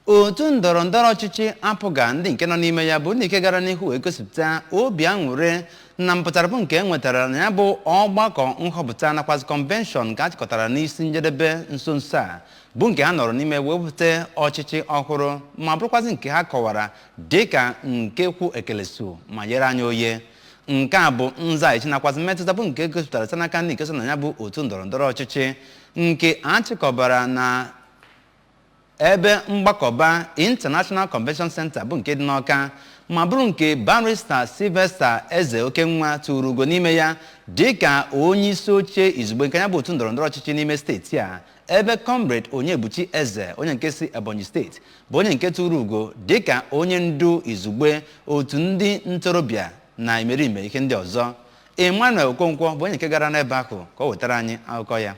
Otu ndọrọ ndọrọ ọchịchị APGA, ndị nke nọ n'ime ya bụ ndị nke gara n'ihu wee gosipụta obi aṅụrị na mpụtara bụ nke e nwetara na ya bụ ọgbakọ nhọpụta nakwazi convention nke a chịkọtara n'isi njedebe nso nso a, bụ nke ha nọrọ n'ime wee wepụta ọchịchị ọhụrụ, ma bụrụkwazị nke ha kọwara dịka nke kwu ekelesu ma nyere anyị oye. Nke a bụ nzaghachi nakwazi mmetụta bụ nke gosipụtara site n'aka ndị nke so na ya bụ otu ndọrọ ndọrọ ọchịchị nke a chịkọbara na ebe mgbakọba International Convention Center bụ nke dị n'Ọka, ma bụrụ nke Barrister Sylvester Eze Okenwa tụrụ ugo n'ime ya dịka onye isi oche izugbe nke ya bụ otu ndọrọ ndọrọ ọchịchị n'ime steeti a, ebe Comrade Onyebuchi Eze, onye nke si Ebonyi Steeti, bụ onye nke tụrụ ugo dịka onye ndu izugbe otu ndị ntorobịa na imerime ihe ndị ọzọ. Emmanuel Okonkwo bụ onye nke gara n'ebe ahụ ka o wetara anyị akụkọ ya.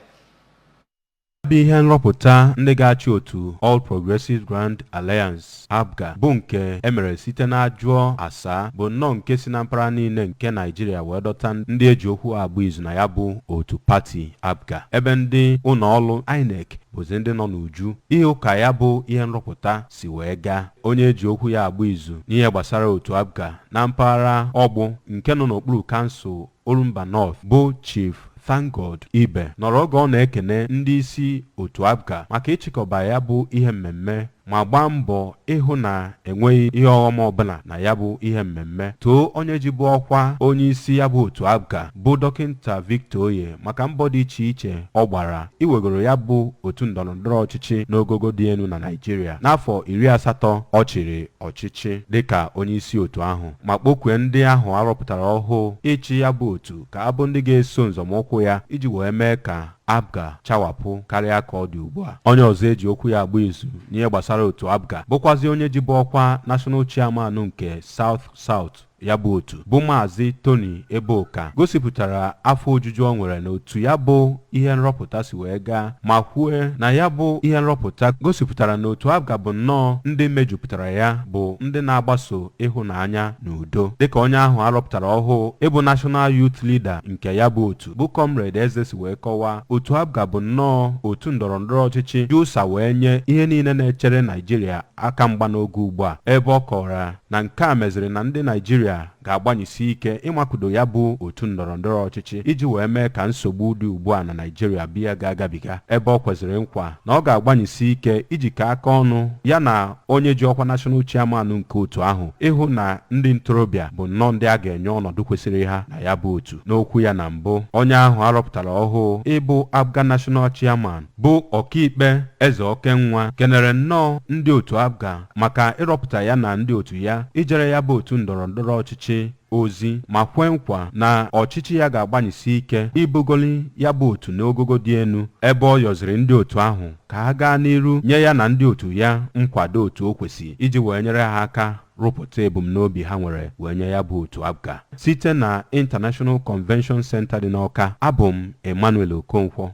Bụ ihe nrọpụta ndị ga-achị otu All Progressives Grand Alliance, APGA, bụ nke emere site na ajụọ asaa, bụ nnọọ nke si na mpaghara niile nke Naijiria wee dọta ndị eji okwu agba izu na ya bụ otu pati APGA, ebe ndị ụlọọrụ INEC bụzi ndị nọ n'uju ihe ụka ya bụ ihe nrọpụta si wee gaa. Onye eji okwu ya agba izu n'ihe gbasara otu APGA na mpaghara Ọgbụ nke nọ n'okpuru kansụl Orumba North, bụ Chief ThankGod Ibe, nọrọ oge ọ na-ekene ndị isi otu APGA maka ịchịkọba ya bụ ihe mmemme ma gbaa mbọ ịhụ na enweghị ihe ọghọm ọbụla na ya bụ ihe mmemme, too onye ji bụ ọkwa onye isi ya bụ otu APGA, bụ Dọkịta Victor Oye, maka mbọ dị iche iche ọ gbara iwegoro ya bụ otu ndọrọndọrọ ọchịchị n'ogogo dị elu na Naịjirịa n'afọ 80 ọ chịrị ọchịchị dịka onye isi otu ahụ, ma kpọkwue ndị ahụ arọpụtara ọhụụ ịchị ya bụ otu ka abụ ndị ga-eso nzọmụkwụ ya iji wee mee ka APGA chawapụ karịa ka ọ dị ugbu a. Onye ọzọ eji okwu ya agba izu n'ihe gbasara otu APGA, bụkwazi onye ji bụ ọkwa National Chairman nke South South ya bụ otu, bụ Maazị Tony Eboka, gosipụtara afọ ojuju ọ nwere n'otu ya bụ ihe nrọpụta si wee gaa, ma kwue na ya bụ ihe nrọpụta gosipụtara na otu APGA bụ nnọọ ndị mejupụtara ya bụ ndị na-agbaso ịhụnanya na udo. Dịka onye ahụ arọpụtara ọhụụ ịbụ National Youth Leader nke ya bụ otu, bụ Comrade Eze, si wee kọwaa, otu APGA bụ nnọọ otu ndọrọndọrọ ọchịchị ji ụsa wee nye ihe niile na-echere Naijiria aka mgba n'oge ugbu a, ebe ọ kọwara na nke a meziri na ndị Naijiria ga-agbanyesi ike ịmakudo ya bụ otu ndọrọndọrọ ọchịchị iji wee mee ka nsogbu dị ugbu a na Naijiria biya ga-agabiga, ebe ọ kwesịrị nkwa na ọ ga-agbanyesi ike ijikọ aka ọnụ ya na onye ji ọkwa national chairman nke otu ahụ ịhụ na ndị ntorobịa bụ nnọọ ndị a ga-enye ọnọdụ kwesịrị ha na ya bụ otu. N'okwu ya na mbụ, onye ahụ arọpụtara ọhụụ ịbụ APGA national chairman, bụ Ọkaikpe Eze Okenwa, kenere nnọọ ndị otu APGA maka ịrọpụta ya na ndị otu ya ijere ya bụ otu ndọrọndọrọ ọchịchị ozi, ma kwee nkwa na ọchịchị ya ga-agbanyesi ike ibugoli ya bụ otu n'ogogo dị elu, ebe ọ yọziri ndị otu ahụ ka ha gaa n'iru nye ya na ndị otu ya nkwado otu o kwesị iji wee nyere ha aka rụpụta ebumnobi ha nwere wee nye ya bụ otu APGA. Site na International Convention Center dị n'Ọka, abụ m Emmanuel Okonkwo.